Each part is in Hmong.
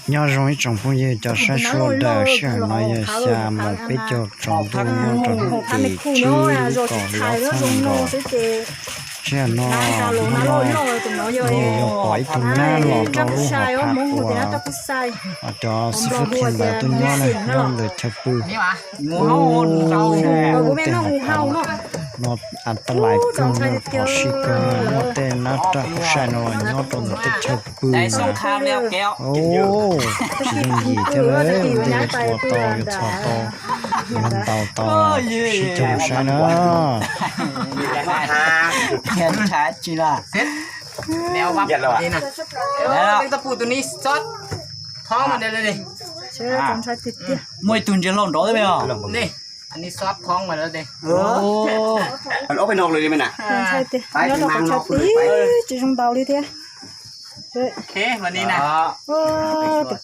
Nyob zoo ib tsoom phooj ywg cov saib sawv daws, sij hawm no yog xya moos peb caug tsaus ntuj nyob rau hnub tim tsib kaum hli ob txhiab nees nkaum. Sij hawm no, hnub no, hnub no yog pom ib tug nab los rau lub hauv paus uas cov xib fwb Khiav ntawd tuaj nyob na, nyob ntawm chaw pw. Tej hauv paus no, no, a, taj lais kawg no, phom sij kawg no, muaj tej nab raj kub sai no los nyob rau ntawm tej chaw pw na. Tsis yooj yim thiab, ua ntej yuav txhom tau, yuav txhom tau, yuav ntaus tau, sib caug saib na. Muaj ib tug ntsia hlau nrov thiab. Tsis zoo ntaus li thiab. Tim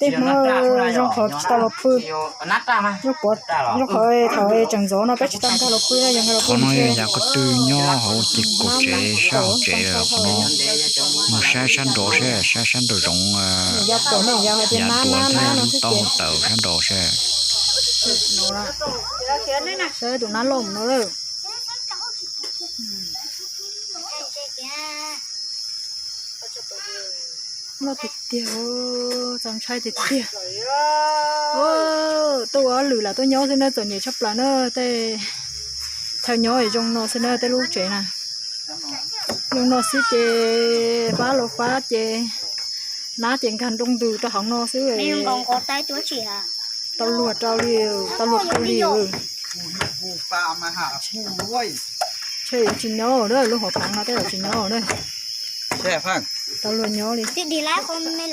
tej hmoob zoo qhov tsis tau los pw. Zoo qhov thaum tseem ntxov no peb tsis tau nkag los pw, yog nkag los pw no yog yav qhov twg nyob hauv ces kaum tsev sab hauv tsev qhov no. Mus saib sab nraud seb, saib sab nraud zoov, yav tuaj thiab taub hau tawm sab nraud seb. Saib tus nab loj no. Loj tiag tiag, txaus ntshai tiag tiag. Tuaj ua ob lwm lam tuaj nyob xwb na, txom nyem tshaj plaws na. Tej chaw nyob zoo no xwb na, tej lub tsev na. Zoo no xwb ces fab los fab ces nab ces nkag nroo ntws rau hauv no xwb. Tau luag rau li, tau luag rau li. Ntshe yuav tsis nyob lawm, lub hauv paus no tej yuav tsis nyob lawm. Tau luag nyob li.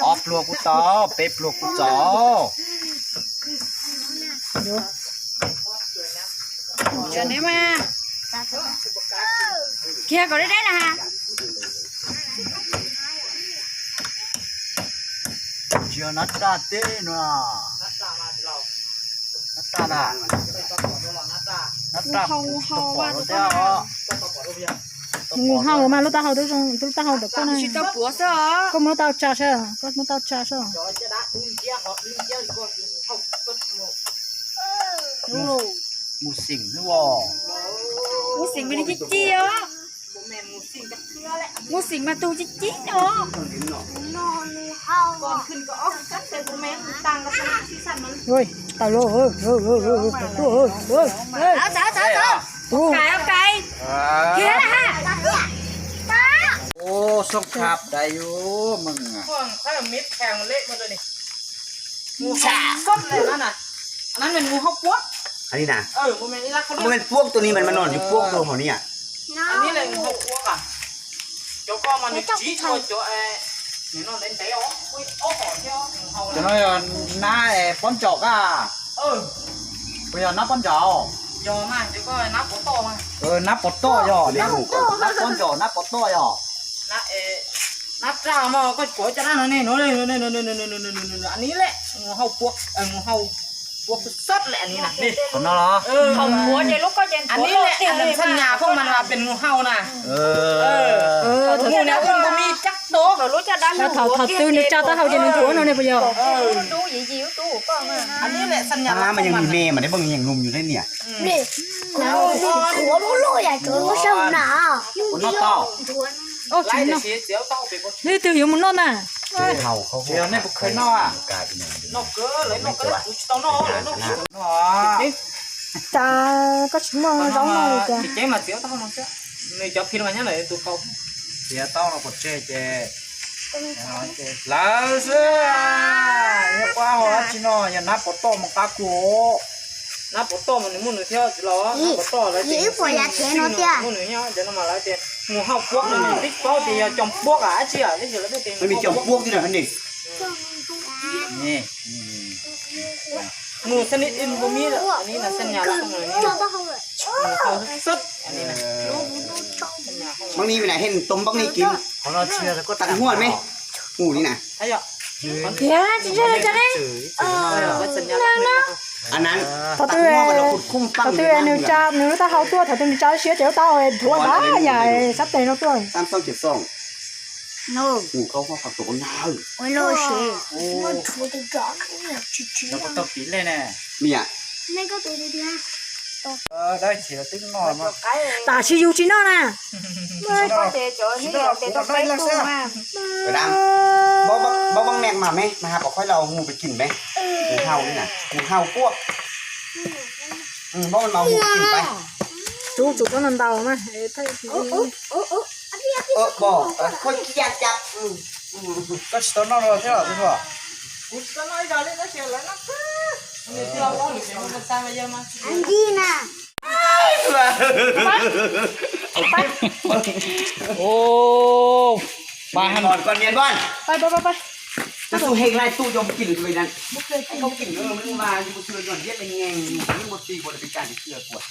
Ob pluag kuj tau, peb pluag kuj txaus. Kiag kom deb deb na ha. Tsis yog nab raj teb no. Nab raj na. Nab raj kuv tau pom no thiab os. Mus hau mas lub taub hau twb zoo, lub taub hau ntawm koj na. Koj muab lub taub hau tsa saib, koj muab taub hau tsa saib. Mus xeem xwb os. Mus xeem mas nws ci ci os. Mus xeem mas tus ci ci os. Ui, tawm los. Tus Ua soj khab dais yus mej. Mus hau puab. Mus hau puab tus ni mas mas no yus puab tus hauv ni. Cov no yog nab pob ntsaum kab. Puas yog nab pob ntsaum? Nab pov toj yog, nab pob ntsaum nab pov toj yog. Nab raj no koj kuav cov nab no ne, nim lem mus hau puab, mus hau puab xub xub lem nim na. Qhov no los? Nim lem xab nyas phooj mas pes mus hau na. Mus na ua ntu mi cab to. Thaum twg nws tsa taub hau ces nws nthuav no ne puas yog? Mas yeej me mas neb pheej yeej num yus thiab niam. Ua noj tau. Ib tug yuav mus noj na. Tsis yog nej puas khaws noj? Cas koj tsis muaj zaub noj li cas? Nws cov phi mas nyob ntawm tus kaus. Txiav taub no pov tseg ces lawv xwb. Nyob qab hau dab tsi no yog nab pov toj mus qab kua. Nab pov toj mas nws muaj nws thiab tsis los, nab pov toj lawv tias muaj nws nyob cov no mas lawv tias mus hau puab no tib paub tias yog cov puab dab tsi, tab sis lawv tias mus cov puab tib no. Mus xab nib ib ntu mi lawm, xab nyas los mus xab, mam ni na hem tom npab ni kiv, tag huaj me, mus ni na. Thaum twg nws tsa nws lub taub hau tuaj, thaum twg nws tsa siab ces lub taub hau nthuav nrad yam sab tes no tuaj. Nws koj koj tus nag. Ua loj si. Nws tau pim lej ne. Niam. Tam sis yus tsis noj na. Ua dab. Vos vos naj mas me mas has pom khaib los mus pem kis me. Mus hau li na, mus hau kuaj. Vos mas mus pem kis pais. Tsum tsum cov no ntau mas. Vos khaib kiag cas. Koj tsis tau noj los thiab los tus hluas? Kuv tsis tau noj ib zaug li tab sis lawv noj kawg. Nci na. Ua, pais hais. Koj niam npoj. Pais pais pais pais. Koj tus heev lais tus cov kis lwm tus ve dan. Koj kis lwm tus mas yus tus yog ziab me nyees yus yeej ua tij ua dab pis kaj tis kiag kuas.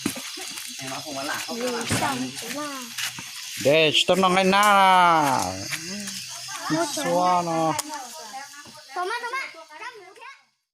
Dej tsis tau noj nqaij nab. Xua no.